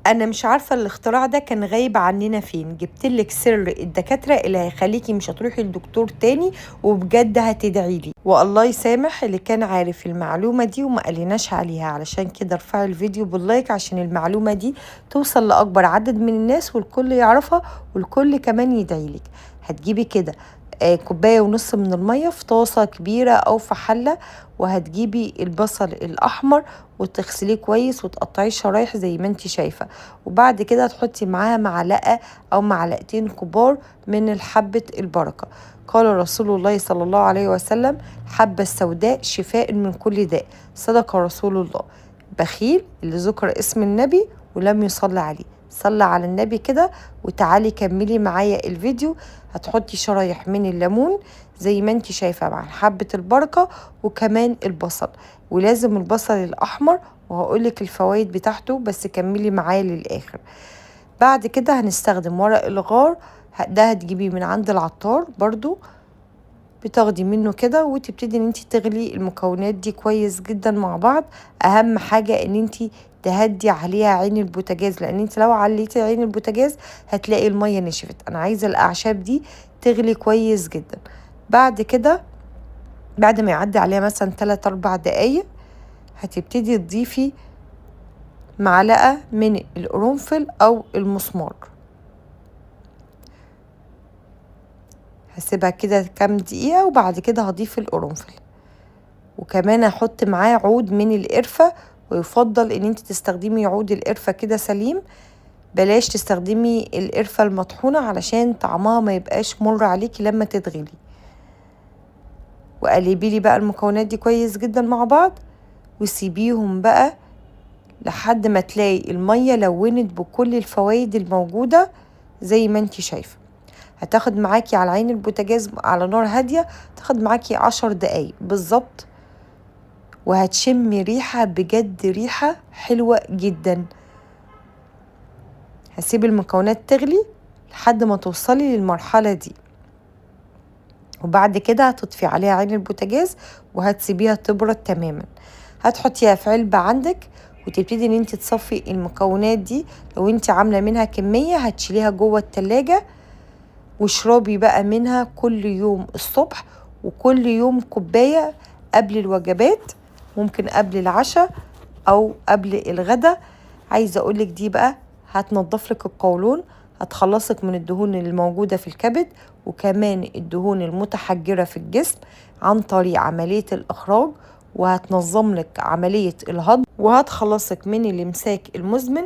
انا مش عارفه الاختراع ده كان غايب عننا فين. جبتلك سر الدكاترة اللي هيخليكي مش هتروحي لدكتور تاني، وبجد هتدعي لي. والله يسامح اللي كان عارف المعلومة دي وما قالناش عليها. علشان كده ارفعي الفيديو بال like عشان المعلومة دي توصل لاكبر عدد من الناس والكل يعرفها والكل كمان يدعيلك. هتجيبي كده كوباية ونص من المية في طاسه كبيرة او في حله، وهتجيبي البصل الاحمر وتغسليه كويس وتقطعيه شرايح زي ما انت شايفه، وبعد كده تحطي معاها معلقه او معلقتين كبار من حبه البركة. قال رسول الله صلى الله عليه وسلم: الحبة السوداء شفاء من كل داء. صدق رسول الله. بخيل اللي ذكر اسم النبي ولم يصلي عليه. صلى على النبي كده وتعالي كملي معايا الفيديو. هتحطي شرايح من الليمون زي ما انت شايفه مع حبه البركة وكمان البصل، ولازم البصل الاحمر، وهقولك الفوائد بتاعته بس كملي معايا للاخر. بعد كده هنستخدم ورق الغار، ده هتجيبيه من عند العطار برضو، بتاخدي منه كده وتبتدي ان انت تغلي المكونات دي كويس جدا مع بعض. اهم حاجة ان انت تهدي عليها عين البوتاجاز، لان انت لو عليتي عين البوتاجاز هتلاقي المية نشفت. انا عايزه الاعشاب دي تغلي كويس جدا. بعد كده بعد ما يعدي عليها مثلا 3-4 دقايق هتبتدي تضيفي معلقه من القرنفل او المسمار. هسيبها كده كام دقيقة وبعد كده هضيف القرنفل، وكمان هحط معاه عود من القرفة، ويفضل ان انت تستخدمي عود القرفة كده سليم، بلاش تستخدمي القرفة المطحونة علشان طعمها ما يبقاش مر عليكي لما تتغلي. وقلبي لي بقى المكونات دي كويس جدا مع بعض، وسيبيهم بقى لحد ما تلاقي المية لونت بكل الفوائد الموجودة زي ما انت شايفة. هتاخد معاكي على عين البوتاجاز على نار هادية، تاخد معاكي 10 دقايق بالظبط، وهتشمي ريحة بجد ريحة حلوة جدا. هسيب المكونات تغلي لحد ما توصلي للمرحلة دي، وبعد كده هتطفي عليها عين البوتاجاز وهتسيبيها تبرد تماما. هتحطيها في علبة عندك وتبتدي ان انت تصفي المكونات دي. لو انت عاملة منها كمية هتشيليها جوه التلاجة، واشربي بقى منها كل يوم الصبح، وكل يوم كوباية قبل الوجبات، ممكن قبل العشاء او قبل الغدا. عايزة اقولك دي بقى هتنضف لك القولون، هتخلصك من الدهون اللي موجودة في الكبد وكمان الدهون المتحجرة في الجسم عن طريق عملية الإخراج، وهتنظم لك عملية الهضم، وهتخلصك من الإمساك المزمن،